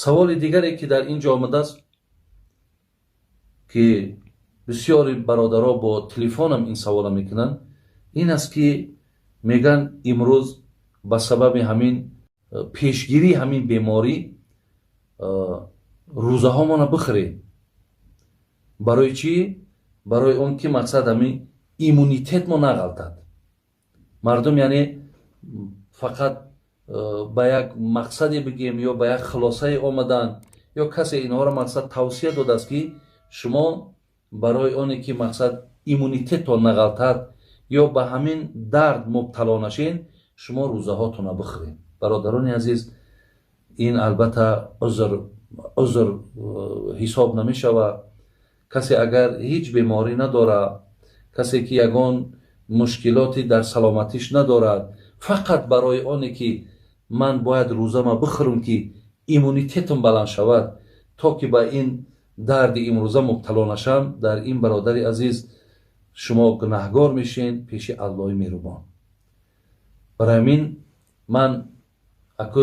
Саволи дигаре, ки дар ин ҷо омадааст, ки бисёри бародаро бо телефонам ин савола мекунанд, ин аст, ки мегӯянд, имрӯз ба сабаби ҳамин пешгирии ҳамин беморӣ рӯзаҳомона бихӯрем. Барои чӣ? Барои он ки мақсад ҳамин иммунитетмо нағалтад. Мардум, яъне, фақат ба як мақсаде бигем ё ба як хулосае омаданд, ё касе инҳоро мақсад тавсия додааст, ки шумо барои оне ки мақсад иммунитеттон нағалтад ё ба ҳамин дард мубтало нашен, шумо рӯзаҳотонро бихӯред. Бародарони азиз, ин албатта узр ҳисоб намешавад. Касе агар ҳеҷ беморӣ надорад, касе ки ягон мушкилоте дар саломатиш надорад, фақат барои оне ки ман бояд рӯзама бихӯрам, ки иммунитетам баланд шавад, то ки ба ин дарди имрӯза мубтало нашам, дар ин, бародари азиз, шумо гунаҳгор мешен пеши Аллоҳи меҳрубон. Барои ҳамин ман аку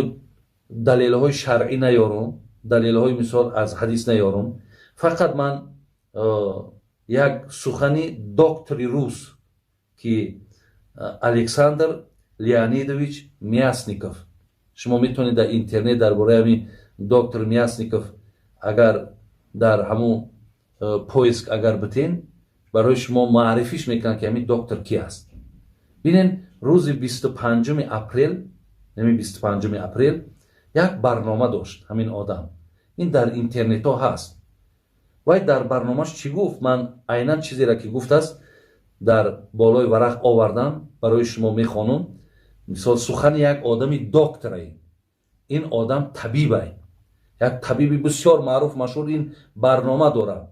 далелҳои шаръӣ наёрум, далелҳои мисол аз ҳадис наёрум, фақат ман як сухани доктори рус, ки Александр Леонидович Мясников, шумо метавонед дар интернет дар бораи ҳамин доктор Мясников агар дар ҳамун поиск агар битен, барои шумо маърифиш мекунанд, ки ҳамин доктор ки аст. Бинен, рӯзи 25-уми апрел, ҳамин 25-уми апрел як барнома дошт ҳамин одам. Ин дар интернетҳо ҳаст. Вай дар барномаш чӣ гуфт? Ман айнан чизеро, ки гуфтааст, дар болои варақ овардам, барои шумо мехонам. Мисол, сухани як одами докторай, ин одам табибай, як табиби бисёр маъруф, машҳур. Ин барнома дорад,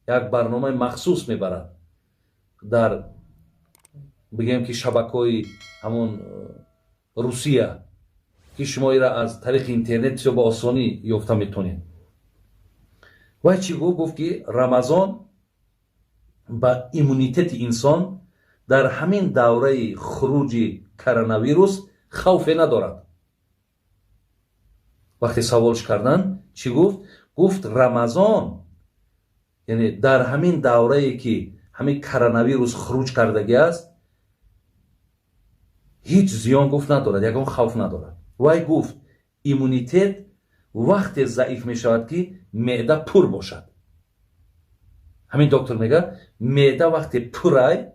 як барномаи махсус мебарад дар, бигем ки, шабакаҳои ҳамон Русия, ки шумо ира аз тариқи интернет бисёр ба осонӣ ёфта метавонед. Вай чӣ гуфт? Гуфт, ки Рамазон ба иммунитети инсон дар ҳамин давраи хуруҷи коронавирус хавфе надорад. Вақте саволш карданд, чӣ гуфт? Гуфт, Рамазон, яъне дар ҳамин даврае, ки ҳамин коронавирус хуруҷ кардагӣ аст, ҳеҷ зиён, гуфт, надорад, ягон хавф надорад. Вай гуфт, иммунитет вақте заиф мешавад, ки меъда пур бошад. Ҳамин доктор мегӯяд, меъда вақте пурай,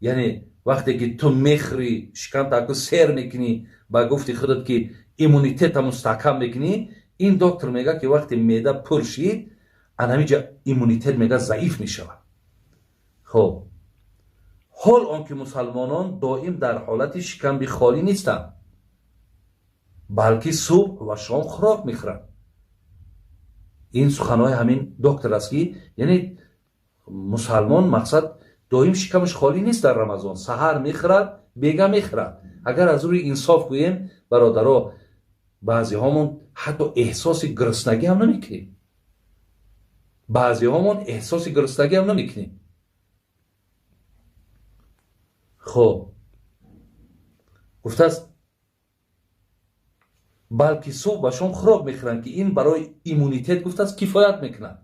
яъне вақте ки ту мехӯрӣ, шикамтаку сер мекунӣ, ба гуфти худат ки иммунитета мустаҳкам мекунӣ, ин доктор мегӯяд, ки вақте меъда пур шид, анамиҷа иммунитет, мегӯяд, заиф мешавад. Хоб, ҳол он ки мусалмонон доим дар ҳолати шикамби холӣ нестанд, балки субҳ ва шом хӯрок мехӯранд. Ин суханҳои ҳамин доктор аст, ки яъне мусалмон, мақсад, доим шикамаш холӣ нест. Дар Рамазон саҳар мехӯрад, бега мехӯрад. Агар аз рӯи инсоф гӯем, бародаро, баъзеҳомон ҳатто эҳсоси гуруснагӣ ҳам намекунем, баъзеҳомон эҳсоси гуруснагӣ ҳам намекунем. Хоб, гуфтааст, балки субҳ ба шом хӯрок мехӯранд, ки ин барои иммунитет, гуфтааст, кифоят мекунад.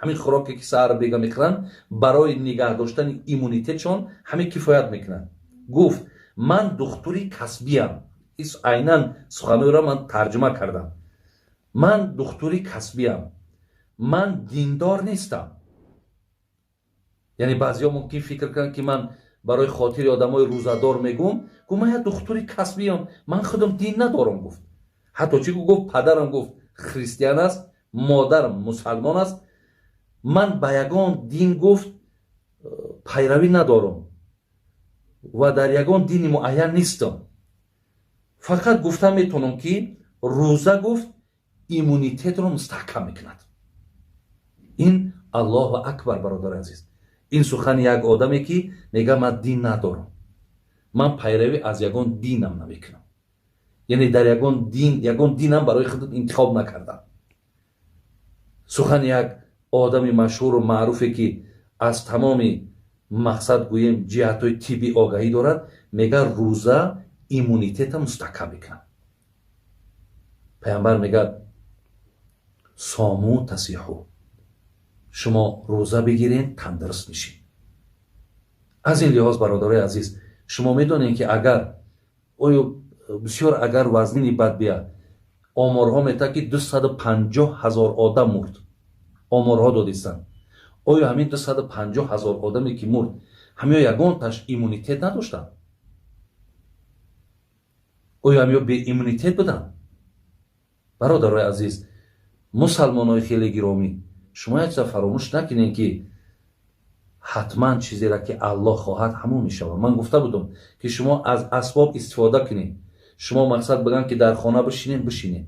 Ҳамин хӯроке, ки саҳар бега мехӯранд, барои нигаҳ доштани иммунитетшон ҳамин кифоят мекунад. Гуфт, ман духтури касбиям. Айнан суханҳоеро ман тарҷума кардам. Ман духтури касбиям, ман диндор нестам. Яъне баъзеҳо мумкин фикр кунанд, ки ман барои хотири одамои рӯзадор мегӯм. Гуфт, ман як духтури касбиям, ман худам дин надорам. Гуфт, ҳатто чӣ гуфт? Падарам, гуфт, христиан аст, модарам мусалмон аст, ман ба ягон дин, гуфт, пайравӣ надорам ва дар ягон дини муайян нестам. Фақат гуфта метавонам, ки рӯза, гуфт, иммунитетро мустаҳкам мекунад. Ин Аллоҳу акбар, бародари азиз, ин сухани як одаме, ки мега, ман дин надорам, ман пайравӣ аз ягон динам намекунам, яъне дар ягон дин, ягон динам барои худам интихоб накардам. Сухани як одами машҳуру маъруфе, ки аз тамоми, мақсад гӯем, ҷиҳатҳои тиббӣ огаҳӣ дорад, мега, рӯза иммунитета мустаҳкам мекунад. Пайғамбар мегӯяд Сому тасиҳу, шумо рӯза бигирен, тандуруст мешед. Аз ин лиҳоз, бародарои азиз, шумо медонед, ки агар оё бисёр агар вазнини бад бияд, оморҳо метавад, ки 250 000 одам мурд, оморҳо додистанд. Оё ҳамин 250 000 одаме, ки мурд, ҳамиё ягонташ иммунитет надоштанд? Оё ҳамиё беиммунитет буданд? Бародарои азиз, мусалмонои хеле гиромӣ, шумо як чиза фаромӯш накунед, ки ҳатман чизеро, ки Аллоҳ хоҳад, ҳамон мешавад. Ман гуфта будам, ки шумо аз асбоб истифода кунед. Шумо, мақсад, биган, ки дар хона бишинем, бишинем,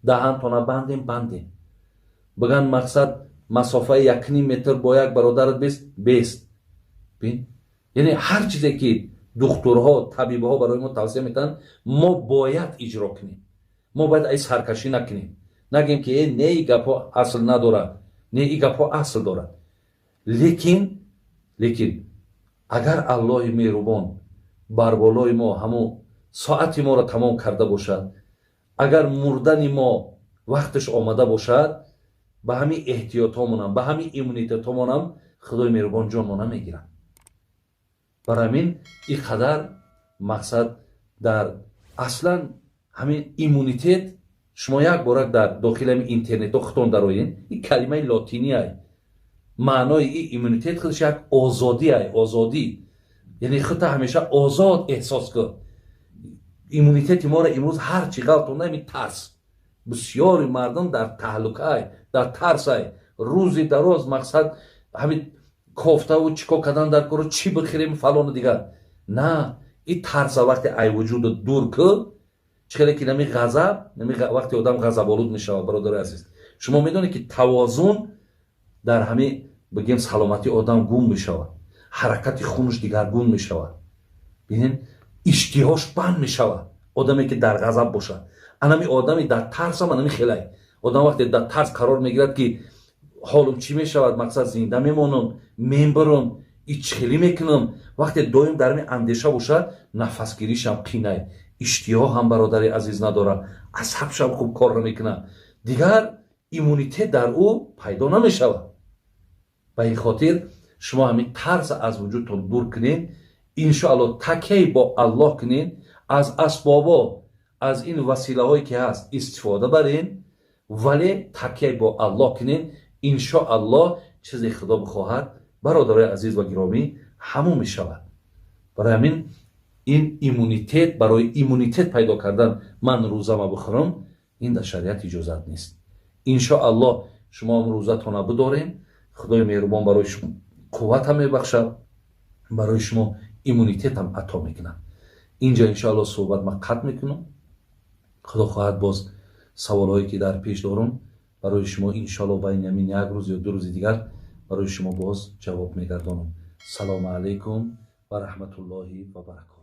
даҳантона бандем, бандем, биган, мақсад, масофаи 1,5 метр бо як бародарат бест, бест. Бин, яъне ҳар чизе, ки духтурҳо, табибҳо барои мо тавсия метаҳанд, мо бояд иҷро кунем. Мо бояд ай саркашӣ накунем, нагем, ки э, не, и гапҳо асл надорад. Не, и гапҳо асл дорад. Лекин агар Аллоҳи меҳрубон бар болои мо ҳамун соати моро тамом карда бошад, агар мурдани мо вақташ омада бошад, ба ҳамин эҳтиётҳомонам, ба ҳамин иммунитетҳомонам Худои меҳрубон ҷонмо намегирад. Барои ҳамин ин қадар, мақсад, дар аслан ҳамин иммунитет, шумо як борак дар дохили ҳамин интернетҳо худтон дароен, ин калимаи лотиниай. Маънои ин иммунитет худаш як озодиай, озодӣ, яъне худта ҳамеша озод эҳсос кун. Иммунитети моро имрӯз ҳар чӣ ғалтонда, ҳамин тарс. Бисёри мардум дар таҳлукай, дар тарсай. Рӯзи дароз, мақсад, ҳамин кофтаву чӣ кор кардан дар кору, чӣ бихӯрем, фалону дигар. На, ин тарса вақте ай вуҷудат дур кӯ, чӣ хеле ки нами ғазаб, нами вақте одам ғазаболуд мешавад, бародари азиз, шумо медонед, ки тавозун дар ҳамин, бигем, саломатии одам гум мешавад, ҳаракати хунаш дигаргун мешавад, бинед, иштиҳош банд мешавад, одаме, ки дар ғазаб бошад. Анами одами дар тарсам анами хелай. Одам вақте дар тарс қарор мегирад, ки ҳолум чӣ мешавад, мақсад, зинда мемонам, мембарам, ичхелӣ мекунам, вақте доим дар ҳамин андеша бошад, нафасгиришам қинай, иштиҳо ҳам, бародари азиз, надорад, асабшам хуб кор намекунад, дигар иммунитет дар ӯ пайдо намешавад. Ба ин хотир шумо ҳамин тарса аз вуҷудтон дур кунед, иншоалло, такяи бо Аллоҳ кунед, аз асбобо, аз ин василаҳое, ки ҳаст, истифода барен, вале такяи бо Аллоҳ кунед. Иншоаллоҳ, чизе Худо бихоҳад, бародарои азиз ва гиромӣ, ҳамон мешавад. Барои ҳамин ин иммунитет, барои иммунитет пайдо кардан ман рӯзама бихӯрам, ин дар шариат иҷозат нест. Иншоаллоҳ, шумо ҳам рӯзатона бидорем, Худои меҳрубон барои шумо қувватам мебахшад, барои шумо иммунитетам ато мекунад. Инҷа, иншоалло, суҳбат ман қатъ мекунам. Худо хоҳад, боз саволҳое, ки дар пеш дорам, барои шумо, иншоалло, байни ҳамин як рӯз ё 2 рӯзи дигар барои шумо боз ҷавоб мегардонам. Салому алайкум ва раҳматуллоҳи ва баракоту.